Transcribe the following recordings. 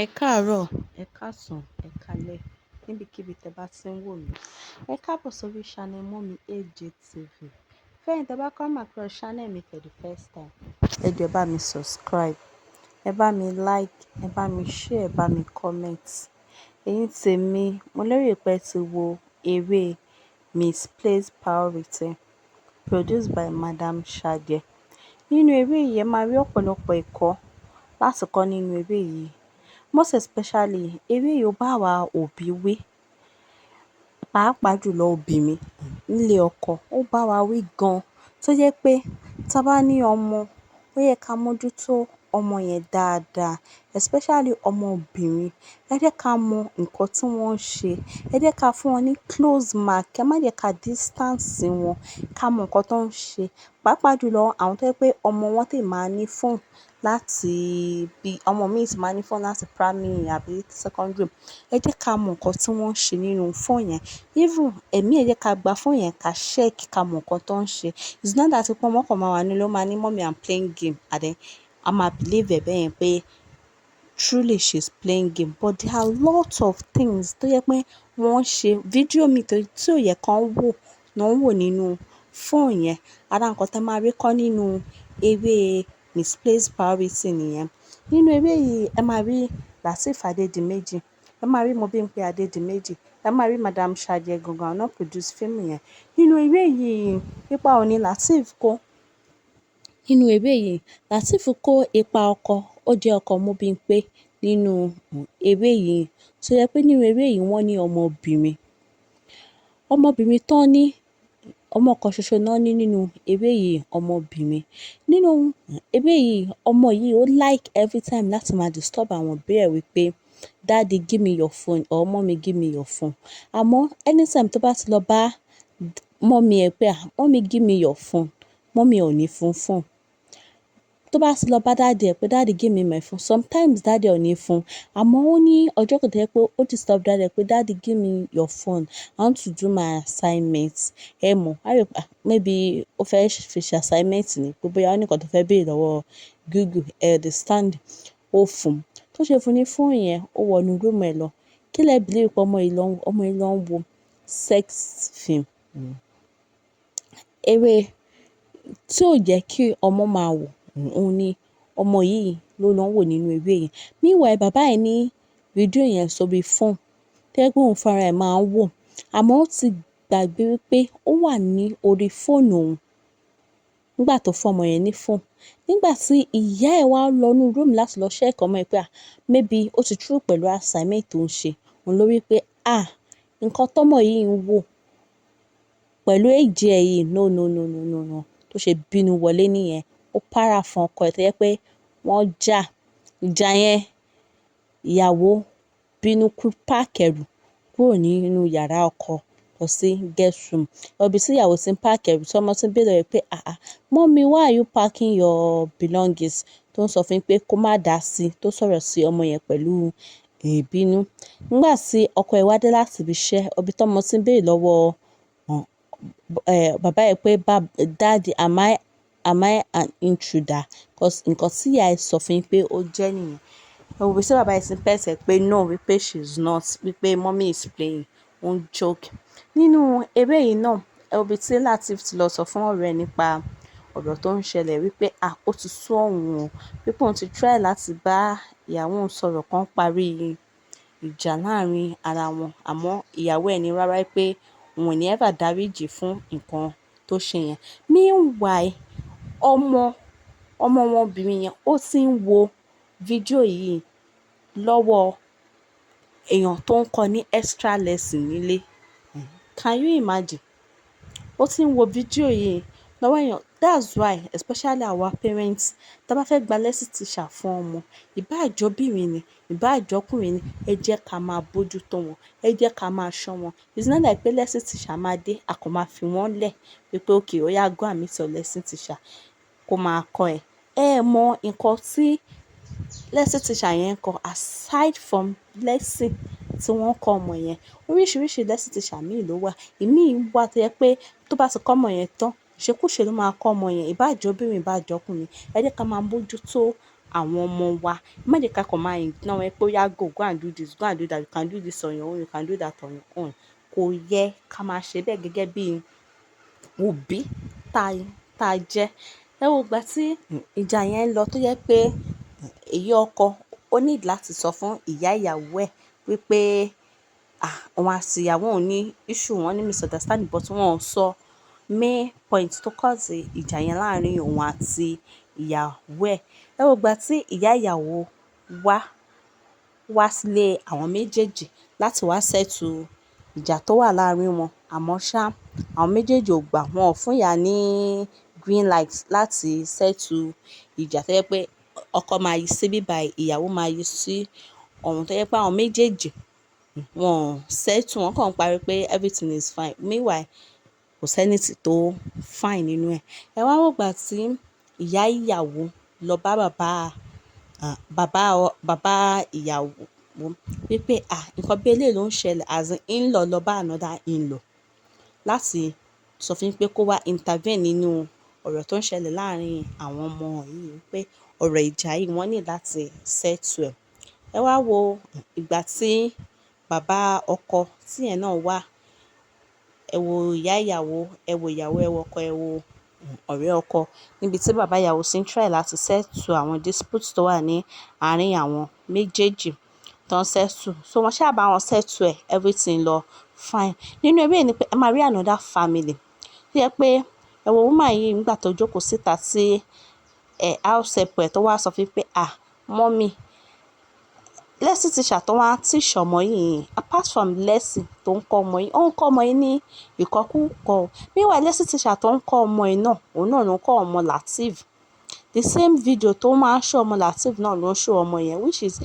Ẹ káàárọ̀, ẹ̀ káàsán, ẹ̀ káalẹ́ níbikíbi tẹ bá ti ń wò mí. Ẹ káàbọ̀ sórí channel Mummy AJ TV. Fẹ́yìn tẹ bá come across channel mi for the first time, ẹ jọ̀ọ́, ẹ bá mi subscribe, ẹ bá mi like, ẹ bá mi share, ẹ bá mi comment. Ẹ̀yin tèmi, mo lérò pé ẹ ti wo eré Misplaced Priority produced by Madam Sade. Nínú eré yìí, ẹ máa rí ọ̀pọ̀lọpọ̀ ẹ̀kọ́ láti kọ́ nínú eré yìí. Most especially, eré yìí ó bá àwa òbí wí, pàápàá jùlọ obìnrin nílé ọkọ, ó bá wa wí gan. Tó jẹ́ pé tí a bá ní ọmọ, ó yẹ ká mójútó ọmọ yẹn dáadáa, especially ọmọbìnrin. Ẹ jẹ́ ká mọ nǹkan tí wọ́n ń ṣe. Ẹ jẹ́ ká fún wọn ní close mark. Ẹ má jẹ́ ká distance wọn, ká mọ nǹkan tó ń ṣe. Pàápàá jùlọ àwọn tó jẹ́ pé ọmọ wọn tè máa ní phone láti bí ọmọ mi sì máa ní phone láti primary àbí secondary. Ẹ jẹ́ ká mọ nǹkan tí wọ́n ń ṣe nínú phone yẹn. Even ẹ̀mí, ẹ jẹ́ ká gba phone yẹn, ká check, ká mọ nǹkan tó ń ṣe. It's not that pé ọmọ kan máa wà nílé, ó máa ní, "Mummy, I'm playing game," and then a máa believe ẹ bẹ́ẹ̀ yẹn pé truly she's playing game. But there are lots of things tó jẹ́ pé wọ́n ń ṣe, fídíò mi tí ò yẹ kó wò náà ń wò nínú phone yẹn. Ara nǹkan tí ẹ máa rí kọ́ nínú eré Misplaced Priority nìyẹn. Nínú eré yìí, ẹ máa rí Lateef Adédìméjì, ẹ máa rí Mobímpé Adédìméjì, ẹ máa rí Madam Sade gangan náà produce fíìmù yẹn. Nínú eré yìí, ipa wo ni Lateef kó? Nínú eré yìí, Lateef kó ipa ọkọ, ó jẹ́ ọkọ Mobímpé nínú eré yìí. Tó jẹ́ pé nínú eré yìí, wọ́n ní ọmọbìnrin. Ọmọbìnrin tán ní, ọmọ kan ṣoṣo náà ní nínú eré yìí, ọmọbìnrin. Nínú eré yìí, ọmọ yìí ó like every time láti máa disturb àwọn òbí ẹ̀ wípé, "Daddy, give me your phone," or "Mommy, give me your phone." Àmọ́ anytime tó bá ti lọ bá mummy ẹ̀ pé, "Ah, mummy, give me your phone," mummy ò ní fún phone. Tó bá ti lọ bá daddy ẹ̀ pé, "Daddy, give me my phone," sometimes daddy ò ní fún. Àmọ́ ó ní ọjọ́ kan tó jẹ́ pé ó disturb daddy ẹ̀ pé, "Daddy, give me your phone, I want to do my assignment." Ẹ mọ̀, a rò pé maybe ó fẹ́ fi ṣe assignment ni, pé bóyá ó ní nǹkan tó fẹ́ béèrè lọ́wọ́ Google, ẹ understand. Ó fún. Tó ṣe fún ní phone yẹn, ó wọ inú room ẹ̀ lọ. Kí lẹ believe pé ọmọ yìí lọ ń wo sex film? Eré tí ò jẹ́ kí ọmọ máa wò, òun ni ọmọ yìí ló lọ ń wò nínú eré yìí. Meanwhile, bàbá ẹ̀ ní fídíò yẹn sórí phone, tó jẹ́ pé òun fúnra ẹ̀ máa ń wò. Àmọ́ ó ti gbàgbé wípé ó wà ní orí fóònù òun nígbà tó fún ọmọ yẹn ní phone. Nígbà tí ìyá ẹ̀ wá lọ inú room láti lọ check ọmọ ẹ̀ pé, ah, maybe ó ti through pẹ̀lú assignment tó ń ṣe, òun ló rí pé, ah, nǹkan tọ́mọ yìí ń wò pẹ̀lú age ẹ̀ yìí, no, no, no, no, no, no. Tó ṣe bínú wọlé nìyẹn. Ó para fún ọkọ ẹ̀ tó jẹ́ pé wọ́n jà. Ìjà yẹn, ìyàwó bínú kú, pack ẹrù kúrò nínú yàrá ọkọ lọ sí guest room. Ibi tí ìyàwó tí ń pack ẹrù, tí ọmọ tí ń béèrè pé, "Ah ah, mummy, why are you packing your belongings?" Tó ń sọ fún pé kó má dà sí, tó sọ̀rọ̀ sí ọmọ yẹn pẹ̀lú ìbínú. Nígbà tí ọkọ ẹ̀ wá dé láti ibi iṣẹ́, ibi tí ọmọ tí ń béèrè lọ́wọ́ bàbá ẹ̀ pé, "Daddy, am I an intruder?" Because nǹkan tí ìyá ẹ̀ sọ fún pé ó jẹ́ nìyẹn. Ẹ wo ibi tí bàbá ẹ̀ tí ń pet ẹ̀ pé no, wípé she is not, wípé mummy is playing, ó ń joke. Nínú eré yìí náà, ẹ wo ibi tí Lateef ti lọ sọ fún ọ̀rẹ́ ẹ̀ nípa ọ̀rọ̀ tó ń ṣẹlẹ̀ wípé, ah, ó ti sú òun o, wípé òun ti try láti bá ìyàwó òun sọ̀rọ̀ kan parí ìjà láàárín ara wọn, àmọ́ ìyàwó ẹ̀ ní rárá, pé òun ò ní ever dáríjì fún nǹkan tó ṣe yẹn. Meanwhile, ọmọ wọn obìnrin yẹn, ó ti ń wo fídíò yìí lọ́wọ́ èèyàn tó ń kọ́ ní extra lesson nílé. Can you imagine? Ó ti ń wo fídíò yìí lọ́wọ́ èèyàn. That's why, especially our parents, tí a bá fẹ́ gba lesson teacher fún ọmọ, ìbá jẹ́ obìnrin ni, ìbá jẹ́ ọkùnrin ni, ẹ jẹ́ ká máa bójú tó wọn, ẹ jẹ́ ká máa ṣọ́ wọn. It's not like pé lesson teacher máa dé, a kò máa fi wọ́n lẹ̀ wípé, "Okay, oya, go and meet your lesson teacher kó máa kọ́ ẹ." Ẹ mọ nǹkan tí lesson teacher yẹn ń kọ́ aside from lesson tí wọ́n ń kọ́ ọmọ yẹn. Oríṣiríṣi lesson teacher míì ló wà. Ìmíì wà tó jẹ́ pé tó bá ti kọ́ ọmọ yẹn tán, ìṣekúṣe ló máa kọ́ ọmọ yẹn, ìbá jẹ́ obìnrin, ìbá jẹ́ ọkùnrin. Ẹ jẹ́ ká máa bójú tó Àwọn ọmọ wa, ẹ má jẹ́ ká kàn máa ignore wọn pé ó yá, go, go and do this, go and do that, you can do this on your own, you can do that on your own. Kò yẹ ká máa ṣe bẹ́ẹ̀ gẹ́gẹ́ bí òbí tá a jẹ́. Ẹ wo ìgbà tí ìjà yẹn ń lọ, tó jẹ́ pé èyí ọkọ ó need láti sọ fún ìyá ìyàwó ẹ̀ wípé, ah, òun àti ìyàwó òun ní issue, wọn ní misunderstanding, but wọ́n ò sọ main point tó cause ìjà yẹn láàárín òun àti ìyàwó ẹ̀. Ẹ wo ìgbà tí ìyá ìyàwó wá wá sílé àwọn méjèèjì láti wá settle ìjà tó wà láàárín wọn. Àmọ́ ṣá, àwọn méjèèjì ò gbà, wọn ò fún ìyá ní green light láti settle ìjà, tó jẹ́ pé ọkọ máa yí sí bíbàyìí, ìyàwó máa yí sí ọ̀hún, tó jẹ́ pé àwọn méjèèjì wọn ò settle, wọ́n kàn ń parí pé everything is fine. Meanwhile, kò sí anything tó fine nínú ẹ̀. Ẹ wá wo ìgbà tí ìyá ìyàwó lọ bá bàbá ìyàwó wípé, ah, nǹkan bí eléyìí ló ń ṣẹlẹ̀, as in in-law lọ bá another in-law láti sọ fún pé kó wá intervene nínú ọ̀rọ̀ tó ń ṣẹlẹ̀ láàárín àwọn ọmọ yìí, pé ọ̀rọ̀ ìjà yìí, wọ́n ní láti settle ẹ̀. Ẹ wá wo ìgbà tí bàbá ọkọ tí yẹn náà wá. Ẹ wo ìyá ìyàwó, ẹ wo ìyàwó, ẹ wo ọkọ, ẹ wo ọ̀rẹ́ ọkọ, níbi tí bàbá ìyàwó sì ń try láti settle àwọn dispute tó wà ní àárín àwọn méjèèjì tó ń settle. So wọ́n ṣáà bá wọn settle ẹ̀, everything lọ fine. Nínú eré ni pé ẹ máa rí another family tó jẹ́ pé ẹ wo woman yìí nígbà tó jókòó síta tí ẹ house help ẹ̀ tó wá sọ fún pé, "Ah, mummy, lesson teacher tó wá teach ọmọ yìí, apart from lesson tó ń kọ́ ọmọ yìí, ó ń kọ́ ọmọ yìí ní ìkọ́kúkọ." Meanwhile, lesson teacher tó ń kọ́ ọmọ yìí náà, òun náà ló ń kọ́ ọmọ Lateef. The same video tó máa ń show ọmọ Lateef náà ló ń show ọmọ yẹn, which is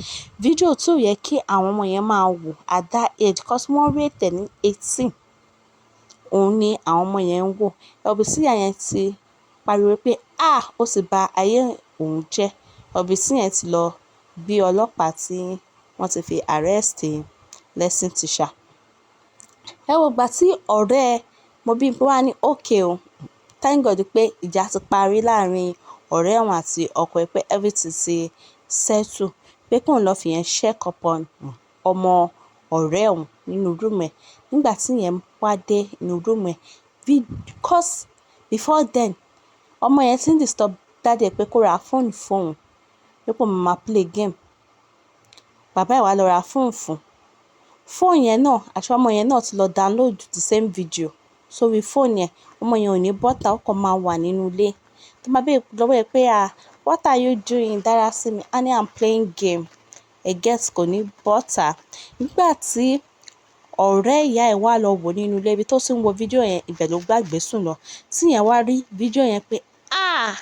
video tí ò yẹ kí àwọn ọmọ yẹn máa wò at that age, 'cause wọ́n rate ẹ̀ ní 18. Òun ni àwọn ọmọ yẹn ń wò. Ẹbí tí ìyá yẹn ti pariwo pé, ah, ó ti ba ayé òun jẹ́. Ẹbí tí yẹn ti lọ gbé ọlọ́pàá tí wọ́n ti fi arrest lesson teacher. Ẹ wo ìgbà tí ọ̀rẹ́ Mobímpé wá ní okay o, thank God pé ìjà ti parí láàrin ọ̀rẹ́ òun àti ọkọ ẹ̀, pé everything ti settle, pé kóun lọ fi yẹn check upon ọmọ ọ̀rẹ́ òun nínú room ẹ̀. Nígbà tí ìyẹn wá dé inú room ẹ̀, because before then, ọmọ yẹn ti ń disturb daddy ẹ̀ pé kó ra fóònù fún òun, pé kó máa play game. Bàbá ẹ̀ wá lọ ra fóònù fún. Fóònù yẹn náà, àṣé ọmọ yẹn náà ti lọ download the same video sórí fóònù yẹn. Ọmọ yẹn ò ní bọ́ta, ó kàn máa wà nínú ilé. Tó bá béèrè lọ́wọ́ ẹ̀ pé, "Ah, what are you doing, Dárasími?" Á ní, "I'm playing game." Ẹ get, kò ní bọ́ta. Nígbà tí ọ̀rẹ́ ìyá ẹ̀ wá lọ wò nínú ilé, ibi tó ti ń wo fídíò yẹn, ibẹ̀ ló gbàgbé sùn lọ. Tí ìyẹn wá rí fídíò yẹn pé, ah,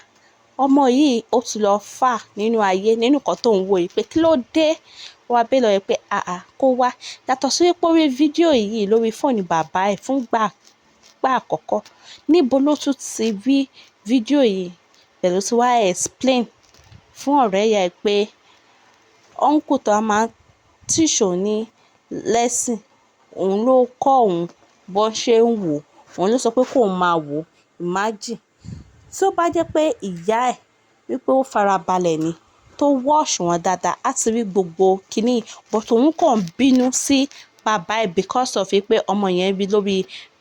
ọmọ yìí ó ti lọ fà nínú ayé nínú nǹkan tó ń wò yìí, pé kí ló dé? Ó wá béèrè lọ́wọ́ ẹ̀ pé, ah ah, kó wá. Yàtọ̀ sí wípé ó rí fídíò yìí lórí fóònù bàbá ẹ̀ fún gbà àkọ́kọ́, níbo ló tún ti rí fídíò yìí? Ibẹ̀ ló ti wá explain fún ọ̀rẹ́ ìyá ẹ̀ pé uncle tó máa ń teach òun ní lesson, òun ló kọ́ òun bó ṣe ń wò, òun ló sọ pé kóun máa wò. Imagine, tí ó bá jẹ́ pé ìyá ẹ̀ wípé ó farabalẹ̀ ni, tó watch wọn dáadáa, á ti rí gbogbo kíní, but òun kàn bínú sí bàbá ẹ̀ because of pé ọmọ yẹn rí lórí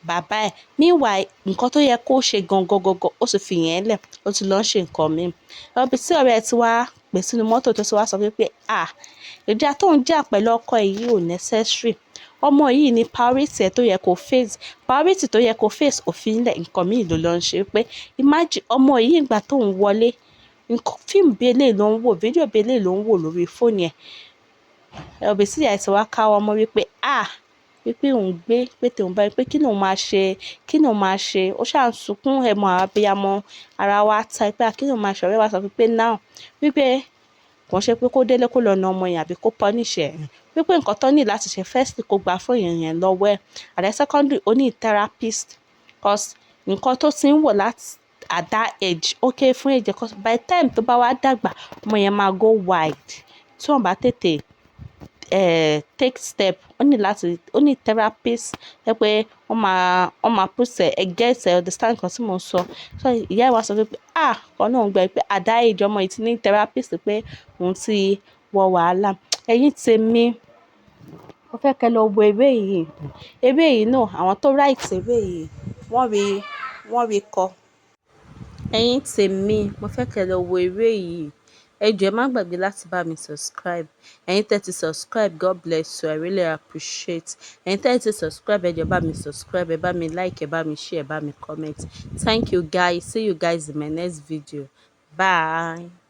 bàbá ẹ̀. Meanwhile, nǹkan tó yẹ kó ṣe gangan gangan, ó ti fi yẹn lẹ̀, ó ti lọ ń ṣe nǹkan míì. Ibi tí ọ̀rẹ́ ẹ̀ ti wá pè sínú mọ́tò, tó ti wá sọ wípé, ah, ìjà tó ń jà pẹ̀lú ọkọ ẹ̀ yìí ò necessary. Ọmọ yìí ní priority ẹ̀ tó yẹ kó face, priority tó yẹ kó face òfin lẹ̀, nǹkan míì ló lọ ń ṣe. Pé imagine, ọmọ yìí, ìgbà tó ń wọlé, fíìmù bí eléyìí ló ń wò, fídíò bí eléyìí ló ń wò lórí fóònù ẹ̀. Ibi tí ìyá ẹ̀ ti wá káwọ́ mọ́ wípé, ah, wípé òun gbé pé tòun bá wípé kí lòun máa ṣe, kí lòun máa ṣe. Ó ṣà ń sunkún. Ẹ mọ àwọn abiyamọ, ara wa ta pé kí lòun máa ṣe. Ọ̀rẹ́ wa sọ wípé now, wípé kò ń ṣe pé kó délé kó lọ na ọmọ yẹn àbí kó punish ẹ̀, wípé nǹkan tó ní láti ṣe, firstly, kó gba fóònù yẹn lọ́wọ́ ẹ̀, and then secondly, ó ní therapist, 'cause nǹkan tó ti ń wò láti at that age, ó kéré fún age, 'cause by the time tó bá wá dàgbà, ọmọ yẹn máa go wide tí wọ́n bá tètè Take step. Ó ní láti, ó ní therapist ẹ pé wọ́n máa put ẹ get ẹ understand nǹkan tí mò ń sọ. So ìyá ẹ̀ wá sọ pé, ah, kan náà ń gbọ́ pé at that age, ọmọ yìí ti ní therapist, pé òun ti wọ wàhálà. Ẹ̀yin tèmi, mo fẹ́ kẹ́ lọ wo eré yìí. Eré yìí náà, àwọn tó write eré yìí, wọ́n rí kọ. Ẹ̀yin tèmi, mo fẹ́ kẹ́ lọ wo eré yìí. Ẹ jọ̀ọ́, ẹ má gbàgbé láti bá mi subscribe. Ẹ̀yin tẹ́ ti subscribe, God bless you, I really appreciate. Ẹ̀yin tẹ́ ti subscribe, ẹ jọ̀ọ́, bá mi subscribe, ẹ bá mi like, ẹ bá mi share, ẹ bá mi comment. Thank you guys. See you guys in my next video. Bye.